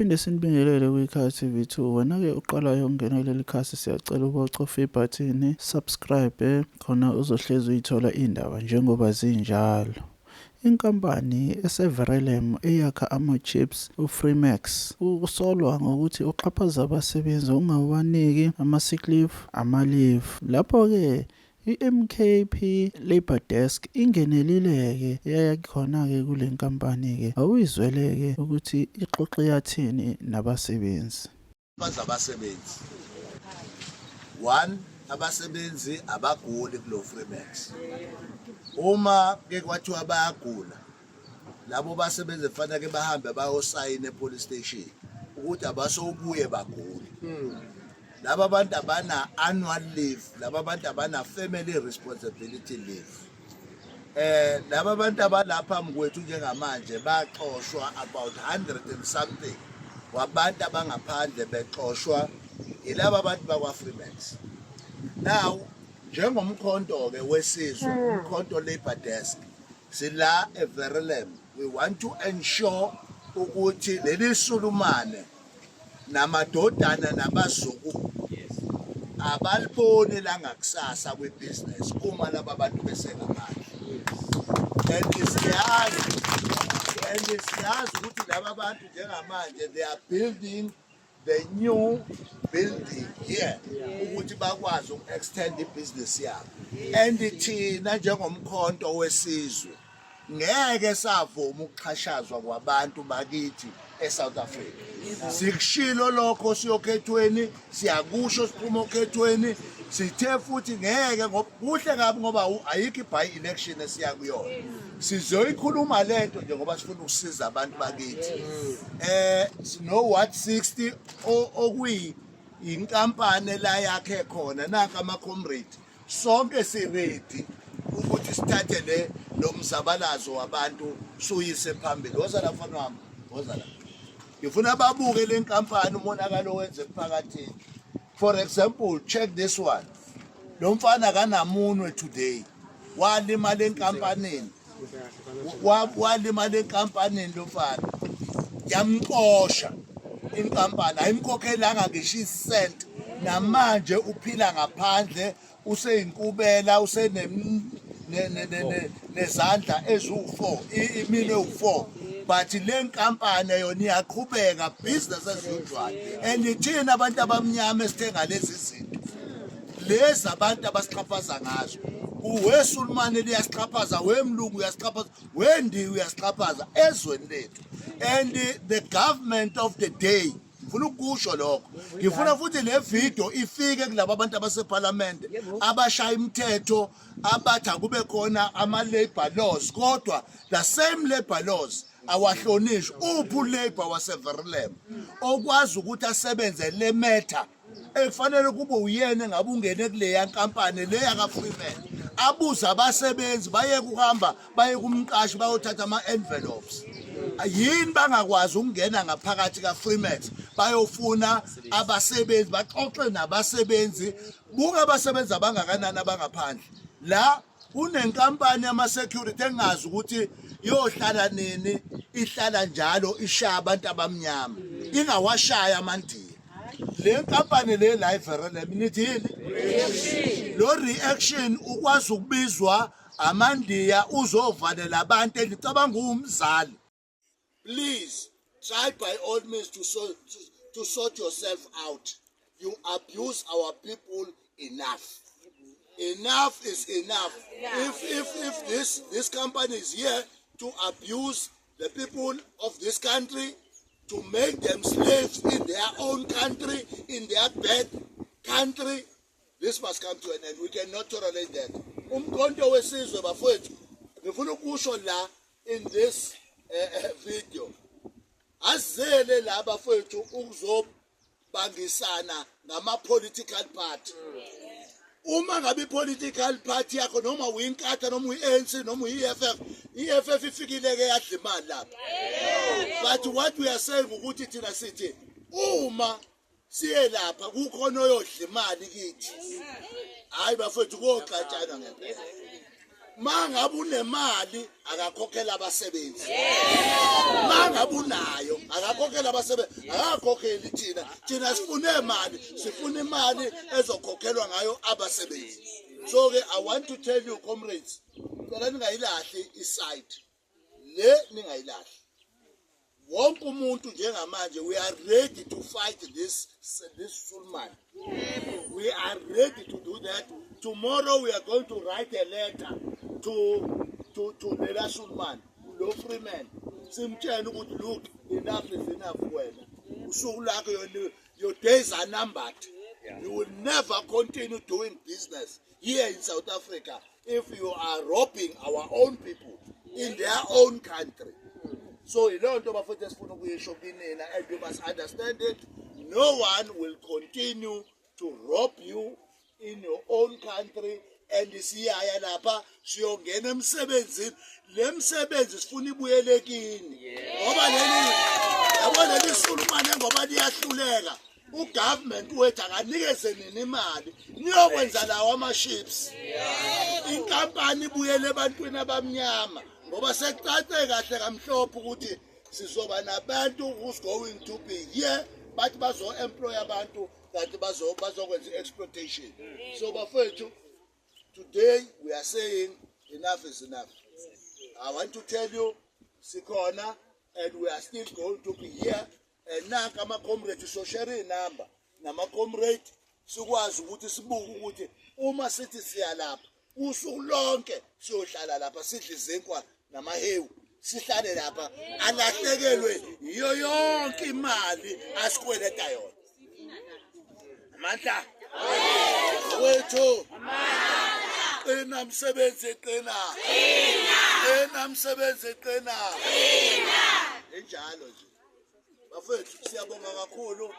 Siphinde sinibingelele kwiKhaya TV 2. Wena-ke uqalayo ukungena kuleli khasi, siyacela ukuba ucofe ibhathini subscribe khona uzohlezi uyithola iy'ndaba njengoba zinjalo. Inkampani eseVerelem eyakha ama-chips uFreemax usolwa ngokuthi uxhaphaza abasebenzi ungawaniki ama-sick leave, ama-leave. Lapho-ke i-MKP Labour Desk ingenelile-ke yaya khona-ke kule nkampani-ke. Awuyizwele-ke ukuthi ixoxe yathini nabasebenzi. Abasebenzi. One, abasebenzi abaguli kulo Freemax. Uma ke kwathiwa bayagula, labo basebenzi kufanele bahambe bayosayina e-police station ukuthi abasobuye bagule. Laba bantu abana annual leave, laba bantu abana family responsibility leave. Laba bantu abalapha mkwethu njengamanje baxoshwa about 100 and something wabantu abangaphandle, bexoshwa yilaba abantu bakwa Freemax. Now njengomkhonto ke wesizwe, umkhonto Labor Desk, sila eVerelem, we want to ensure ukuthi leli sulumane namadodana nabazukulu abaliboni langakusasa kwibusiness uma laba bantu besengaphandle. And siyazi ukuthi laba bantu njengamanje they are building the new building here ukuthi bakwazi uku-extend ibhizinisi yabo, and thina njengomkhonto wesizwe ngeke savuma ukuxhashazwa kwabantu bakithi eSouth Africa. Sikushilo lokho siyokhethweni, siyakusho siphuma okhethweni, sithe futhi ngeke ngoba kuhle kabi ngoba ayikho i-by election esiya kuyona. Sizoyikhuluma lento njengoba sifuna ukusiza abantu bakithi. Sino Ward 60 okuyi inkampani la yakhe khona nanka ama comrade, sonke si-ready ukuthi sithathe le lo mzabalazo wabantu suyise phambili. Woza la, mfana wami, woza la. Ngifuna babuke le nkampani, umonakalo wenze emphakathini. For example, check this one. Lo mfana kanamunwe today, walimala enkampanini, walimala enkampanini lo mfana, yamxosha inkampani, ayimkhokhelanga ngisho isent. Namanje uphila ngaphandle, useyinkubela, usene nezandla eziwu-4, iminwe ewu-4, but le nkampani yona iyaqhubeka business as usual, and thina abantu abamnyama esithenga lezi zinto lezi abantu abasixhaphaza ngazo. Uwesulumane liyasixhaphaza, wemlungu uyasixhaphaza, wendiya uyasixhaphaza ezweni lethu, and the government of the day, ngifuna ukusho lokho. Ngifuna futhi le video ifike kulabo abantu abasephalamende abashaya imithetho, abathi akube khona ama-labor laws, kodwa the same labor laws awahlonishwa. Uphi u-labor waseVerelem okwazi ukuthi asebenze le matter ekufanele kube uyena engabe ungene kuleya nkampani le yaka-Freeman, abuze abasebenzi, baye kuhamba baye kumqashi bayothatha ama-envelopes? Yini bangakwazi ukungena ngaphakathi ka-Freemax bayofuna abasebenzi, baxoxe nabasebenzi? Buka abasebenzi abangakanani abangaphandle la. Kunenkampani yama-security engazi ukuthi yohlala nini, ihlala njalo ishaya abantu abamnyama, ingawashaya amandiya. Le nkampani le la eVerelem, nithi yini lo reaction? Ukwazi ukubizwa amandiya uzovalela abantu, engicabanga uwumzali. Please try by all means to sort yourself out. You abuse our people enough. Enough is enough. If this company is here to abuse the people of this country, to make them slaves in their own country, in their bad country, this must come to an end. We cannot tolerate that. Umkhonto wesizwe, bafowethu, ngifuna ukusho la in this video, azele la, bafowethu, ukuzobangisana ngama-political party. Uma ngabe i-political party yakho noma uyinkatha noma uyi-ANC noma uyi-EFF, i-EFF ifikile-ke yadla imali lapha, but what we are saying ukuthi thina sithi uma siye lapha kukhona oyodla imali kithi, hayi bafowethu, koxatshana ngempela. Mangabe unemali akakhokhela abasebenzi. Mangabe unayo akakhokhela abasebenzi, akakhokheli thina. Thina sifune imali, sifuna imali ezokhokhelwa ngayo abasebenzi. So ke I want to tell you comrades, cela ningayilahli iside le, ningayilahli. Wonke umuntu njengamanje, we are ready to fight this Sulman. We are ready to do that. Tomorrow we are going to write a letter to lela Sulman, lo Freeman, simtshele ukuthi look, enough is enough. Wena usuku lakho, your days are numbered. You will never continue doing business here in South Africa if you are robbing our own people in their own country. So yileyo nto bafethu esifuna ukuyisho kinina, and you must understand it. No one will continue to rob you in your own country. And siyaya lapha, siyongena emsebenzini. Le msebenzi sifuna ibuyele kini, ngoba leli, yabo, leli sulumane, ngoba liyahluleka. Ugovernment wethu akanikeze nini imali niyokwenza lawo ama-ships, inkampani ibuyele ebantwini abamnyama, ngoba sekucace kahle kamhlophe ukuthi sizoba nabantu who's going to be here, bathi bazo-employ abantu, kanti bazokwenza i-exploitation. So bafethu, today we are saying enough is enough. I want to tell you, sikhona and we are still going to be here. And nanka ama-comrade, soshare iy'namba nama-comrade, sikwazi ukuthi sibuke ukuthi uma sithi siya lapha usuku lonke, siyohlala lapha, sidle izinkwa namahewu, sihlale lapha, alahlekelwe yiyo yonke imali asikweleta yona. Amandla wethu, qina msebenzi, qina, qina msebenzi, qina. Injalo nje bafethu, siyabonga kakhulu.